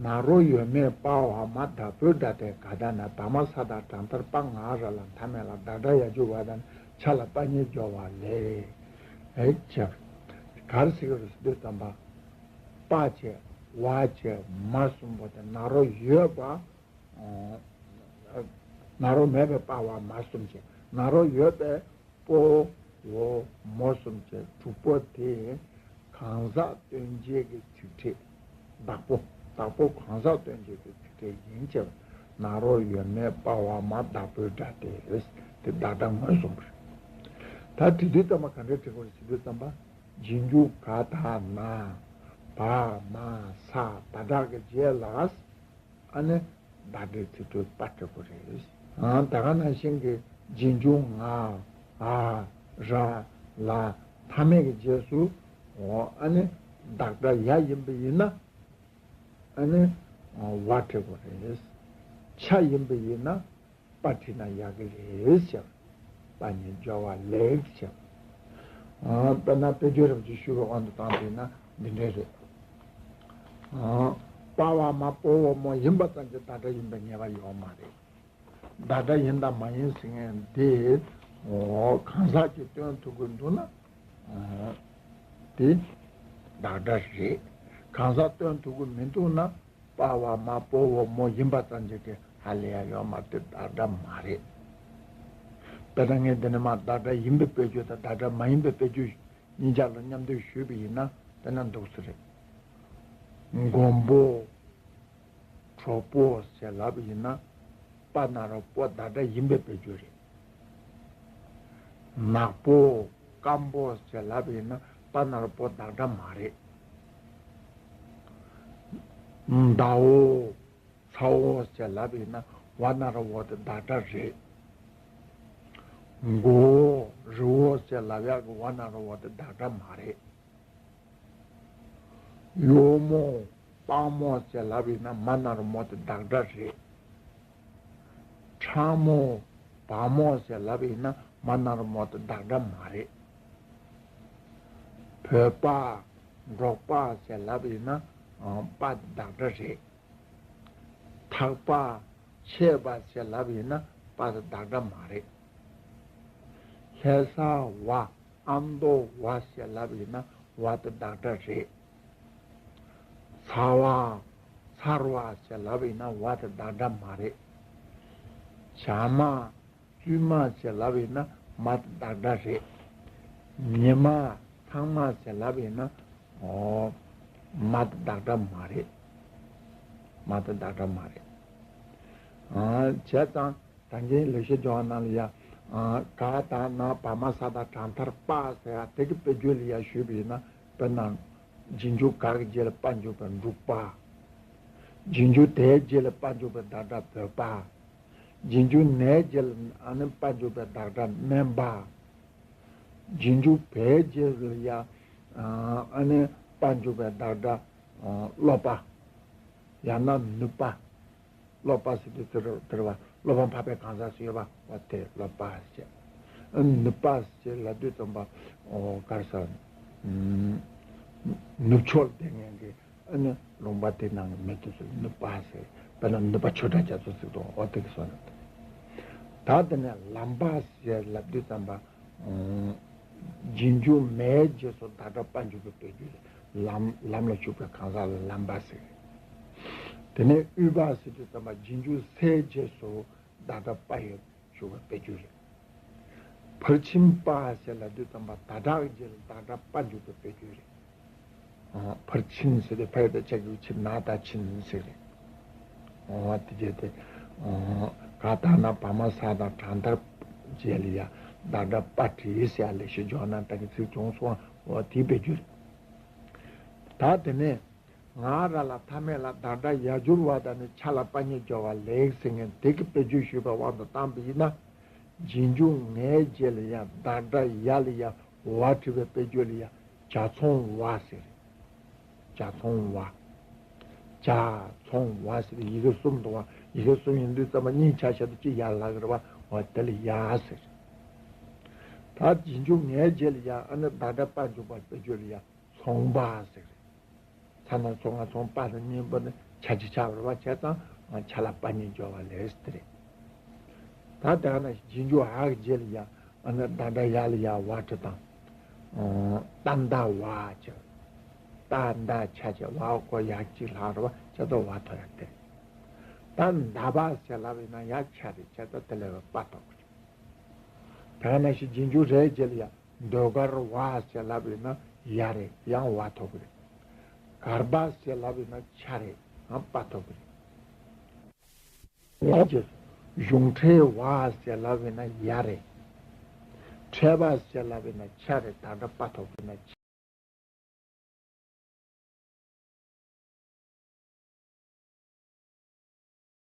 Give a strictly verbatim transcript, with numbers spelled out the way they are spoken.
ན་རོ་ཡོད་མེད་པ་བ་མ་བདག་པོའི་སྒྲ་སྟེ་ག་ད་ན་བ་མ་ས་ད་དྲང་མཐར་པ་ང་ར་ལ་མཐའ་མེད་ལ་བདག་སྒྲ་ཡ་འཇུག་བ་དང་ཆ་ལ་པ་ཉིད་སྦྱོར་བ་ལས། ཨེ་ཆེ། གར་སི་གར་སི་དུས་ཙམ་པ། པ་བྱས། བ་བྱས། མ་གསུམ་པོ་དེ་ན་རོ་ཡོད་པ། ན་རོ་མེད་པའི་པ་བ་མ་གསུམ་བྱས། ན་རོ་ཡོད་པའི་པོ་བོ་མོ་གསུམ་བྱས། དྲུག་པོ་དེ་གང་ཟག་སྟོན་བྱེད་ཀྱི་ཚིག་ཕྲད། བདག་པོ། བདག་པོ་གང་ཟག་སྟོན་བྱེད་ཀྱི་ཚིག་ཕྲད་ཡིན་ཕྱིར། ན་རོ་ཡོད་མེད་པ་བ་མ་བདག་པོའི་སྒྲ་སྟེ། དེ་བདག་སྒྲ་ངོས་བཟུང་བ་རེད། ད་དེ་དུས་ཙམ་པ་ག་འདྲའི་དྲི་དགོས་རེད་ཟེར་དུས་ཙམ་པ། རྗེས་འཇུག་ག་ད་ན། བ་མ་ས་ད་དྲག་གི་རྗེས་ལ། ཨ་ནི་བདག་སྒྲའི་ཚིག་ཕྲད་པ་སྤྲད་དགོས་རེད། ཨ་ད་ག་ནང་བཞིན་གྱི་རྗེས་འཇུག་ང་། འ། ར། ལ། མཐའ་མེད་ཀྱི་རྗེས་སུ། འོ་ཨ་ནི་བདག་སྒྲ་ཡ་ཡིན་པ་ཡིན་ན། ཨ་ནི་བ་སྤྲད་དགོས་རེད། ཆ་ཡིན་པ་ཡིན་ན། པ་བྲིས་ན་ཡག་གི་རེད་ཟེར། པ་ཉིད་སྦྱོར་བ་ལེགས་ཟེར། དཔེར་ན་དཔེ་བརྗོད་རབ་ཀྱིས་ཞུས་པའི་དབང་དུ་བཏང་བ་ཡིན་ན་འདི་འདྲས་རེད། པ་བ་མ་པོ་བོ་མོ་ཡིན་པ་ཙམ་གྱིས་བདག་སྒྲ་ཡིན་པའི་ངེས་པ་ཡོད་མ་རེད། བདག་སྒྲ་ཡིན་དང་མ་ཡིན་ཟེར་མཁན་འདི། གང་ཟག་གིས་སྟོན་ཐུབ་ཀྱི་འདུག་ན། དེ་བདག་སྒྲ་རེད། གང་ཟག་སྟོན་ཐུབ་ཀྱི་མི་འདུག་ན། པ་བ་མ་པོ་བོ་མོ་ཡིན་པ་ཙམ་གྱིས་ཀྱི་ཧ་ལས་ཡ་ཡོད་མ་རེད། བདག་སྒྲ་མ་རེད། དཔེར་ན་ངས་འདི་ནས་མར་བདག་སྒྲ་ཡིན་པའི་དཔེ་བརྗོད་དང་བདག་སྒྲ་མ་ཡིན་པའི་དཔེ་བརྗོད་གཉིས་ཆ་ལ་མཉམ་དུ་ཞུས་པ་ཡིན་ན་དཔེར་ན་འདུག་སེ་རེད། མགོན་པོ། གྲོགས་པོ་ཞེས་ལབ་པ་ཡིན་ན། པ་ན་རོ་པོ་བདག་སྒྲ་ཡིན་པའི་དཔེ་བརྗོད་རེད། ནག་པོ། སྐམ་པོ་ཞེས་ལབ་པ་ཡིན་ན་པ་ན་རོ་པོ་བདག་སྒྲ་མ་རེད། ཟླ་བོ། ཚ་བོ་ཞེས་ལབ་པ་ཡིན་ན་བ་ན་རོ་བོ་དེ་བདག་སྒྲ་རེད། མགོ་བོ། རི་བོ་ཞེས་ལབ་ཡག་གི་བ་ན་རོ་བོ་དེ་བདག་སྒྲ་མ་རེད། གཡོག་མོ། དཔའ་མོ་ཞེས་ལབ་པ་ཡིན་ན་མ་ན་རོ་མོ་དེ་བདག་སྒྲ་རེད། ཁྲ་མོ། བ་མོ་ཞེས་ལབ་པ་ཡིན་ན་མ་ན་རོ་མོ་དེ་བདག་སྒྲ་མ་རེད། བོད་པ། འབྲོག་པ་ཞེས་ལབ་པ་ཡིན་ན་པ་དེ་བདག་སྒྲ་རེད། ཐག་པ། ཆད་པ་ཞེས་ལབ་པ་ཡིན་ན་པ་དེ་བདག་སྒྲ་མ་རེད། ལྷ་ས་བ། ཨ་མདོ་བ་ཞེས་ལབ་ཡིན་ན་བ་དེ་བདག་སྒྲ་རེད། ཚ་བ། ཚར་བ་ཞེས་ལབ་ཡིན་ན་བ་དེ་བདག་སྒྲ་མ་རེད། བྱམས་མ། བཙུན་མ་ཞེས་ལབ་ཡིན་ན་མ་དེ་བདག་སྒྲ་རེད། ཉི་མ། ཚང་མ་ཞེས་ལབ་ཡིན་ན། ཨོ། མ་དེ་བདག་སྒྲ་མ་རེད། མ་དེ་བདག་སྒྲ་མ་རེད། ཨ། བྱས་ཙང་། ད་གིན་ལེགས་བཤད་ལྗོན་དབང་ནང་ལ་ཡ། ག་ད་ན་བ་མ་ས་ད་དྲང་མཐར་པ་ཟེར་ཡ་དེ་གི་དཔེ་བརྗོད་ལ་ཡ་ཞུས་པ་ཡིན་ན། དཔེར་ན། རྗེས་འཇུག་ག་གི་རྗེས་ལ་པ་འཇུག་པའི་འབྲོག་པ། རྗེས་འཇུག་དའི་རྗེས་ལ་པ་འཇུག་པའི་བདག་སྒྲ་བོད་པ། རྗེས་འཇུག་ནའི་རྗེས་ལ་ཨ་ནི་པ་འཇུག་པའི་བདག་སྒྲ་སྨན་པ། རྗེས་འཇུག་བའི་རྗེས་ལ་ཡ། ཨ་ནི་པ་འཇུག་པའི་བདག་སྒྲ། སློབ་པ། ཡང་ན་ནུས་པ། སློབ་པ་ཟེར་དུས་དེར་དེར་བ་སློབ་པ་འཕགས་པའི་གང་ཟག་སུ་ཡོད་པ་བ་དེ་སློབ་པ་ཟེར། ནུས་པ་ཟེར་ལབ་དུས་ཙམ་པ། ཨོ་གར་ས། ནུབ་ཕྱོགས་ལ་བསྡད་མཁན་གྱི་ཨ་ནི་ལུང་པ་དེ་ནང་གི་མི་དེ་ཚོ་ནུས་པ་ཟེར། དཔེར་ན་ནུས་པ་ཆོས་གྲགས་རྒྱ་མཚོ་ཟེར་དུས་ཨོ་དེ་གི་སོ་ནི། ད་དེ་ནས་ལམ་པ་ཟེར་ལབ་དུས་ཙམ་པ། རྗེས་འཇུག་མའི་རྗེས་སུ་བདག་སྒྲ་པ་འཇུག་པའི་དཔེ་བརྗོད་ལམ་ལམ་ལ་ཞུགས་པའི་གང་ཟག་ལ་ལམ་པ་ཟེར། དེ་ནས་དབུས་པ་ཟེར་དུས་ཙམ་པ་རྗེས་འཇུག་སའི་རྗེས་སུ་བདག་སྒྲ་པ་ཡོད་ཞུགས་པའི་དཔེ་བརྗོད་རེད། ཕར་ཕྱིན་པ་ཟེར་ལབ་དུས་ཙམ་པ་ད་དྲག་གི་རྗེས་ལ་བདག་སྒྲ་པ་འཇུག་པའི་དཔེ་བརྗོད་རེད། ཕར་ཕྱིན་ཟེར་ཏེ་ཕར་དང་ཕྱིན་གྱི་ཕྱིར་ན་དང་ཕྱིན་ཟེར་རེད། འོ་དེ་བྱས་ཏེ། ག་ད་ན་བ་མ་ས་དང་དྲང་མཐར་རྗེས་ལ་ཡ་བདག་སྒྲ་པ་བྲིས་ཟེར་ཡ་ལེགས་བཤད་ལྗོན་དབང་ནང་ད་གིན་ཚིག་བྱུང་སོང་། འོ་དེའི་དཔེ་བརྗོད་རེད། ད་དེ་ནས་ང་ར་ལ་མཐའ་མེད་ལ་བདག་སྒྲ་ཡར་སྦྱོར་བ་དང་ནི་ཆ་ལ་པ་ཉིད་སྦྱོར་བ་ལེགས་ཟེར་མཁན་དེ་གི་དཔེ་བརྗོད་ཞུས་པའི་དབང་དུ་བཏང་པ་ཡིན་ན། རྗེས་འཇུག་ངའི་རྗེས་ལ་ཡ་བདག་སྒྲ་ཡ་ལ་ཡ་བ་བྲིས་པའི་དཔེ་བརྗོད་ལ་ཡ་ཇ་ཚོང་བ་ཟེར། ཇ་ཚོང་བ། ཇ་ཚོང་བ་ཟེར་ཡི་གེ་གསུམ་འདུག་བ། ཡི་གེ་གསུམ་ཡིན་དུས་ཙམ་པ་གཉིས་ཆ་བཞག་ཏུ་གཅིག་ཡར་ལ་གི་རེད་བ། འོ་དེ་ལ་ཡ་ཟེར། ད་རྗེས་འཇུག་ངའི་རྗེས་ལ་ཡ་ཨ་ནི་བདག་སྒྲ་པ་འཇུག་པ་དཔེ་བརྗོད་ལ་ཡ་ཚོང་པ་ཟེར། ཚ་ན་ཚོ་ང་ཚོང་པ་དང་གཉིས་པ་ནི་ ཆ་ཅི་ཆ་བར་བ་བྱས་ཙང་ཆ་ལ་པ་ཉིད་སྦྱོར་བ་ལས་དེ་རེད། ད་དེ་ན་རྗེས་འཇུག་འ་གི་རྗེས་ལ་ཡ་ཨ་ན་ད་འདྲ་ཡ་ལ་ཡ་བ་དྲི་དང་། ད་འདའ་བ་ཅི། ད་འདའ་ཆ་ཅི་བ་གོ་ཡ་གཅིག་ལྷག་རེད་བ་བྱས་ཙང་བ་ཐོབ་ཡ་དེ་རེད། ད་འདའ་བ་ཟེར་ལབ་ཡིན་ན་ཡ་ཆ་རེད་བྱས་ཙང་དེ་ལ་བ་ཐོབ་གི་རེད། དེ་ནང་བཞིན་རྗེས་འཇུག་རའི་རྗེས་ལ་ཡ་ཟློས་གར་བ་ཟེར་ལབ་ཡིན་ན་ཡ་རེད་ཡང་བ་ཐོབ་གི་རེད། གར་པ་ཟེར་ལབ་ཡིན་ན་ཆ་རེད་ཡང་པ་ཐོབ་གི་རེད། ཡང་ཅིག་གཞུང་འཕྲོས་བ་ཟེར་ལབ་ཡིན་ན་ཡ་རེད། འཕྲོས་པ་ཟེར་ལབ་ཡིན་ན་ཆ་རེད་ད་ལྟ་པ་ཐོབ་ཡིན་ན་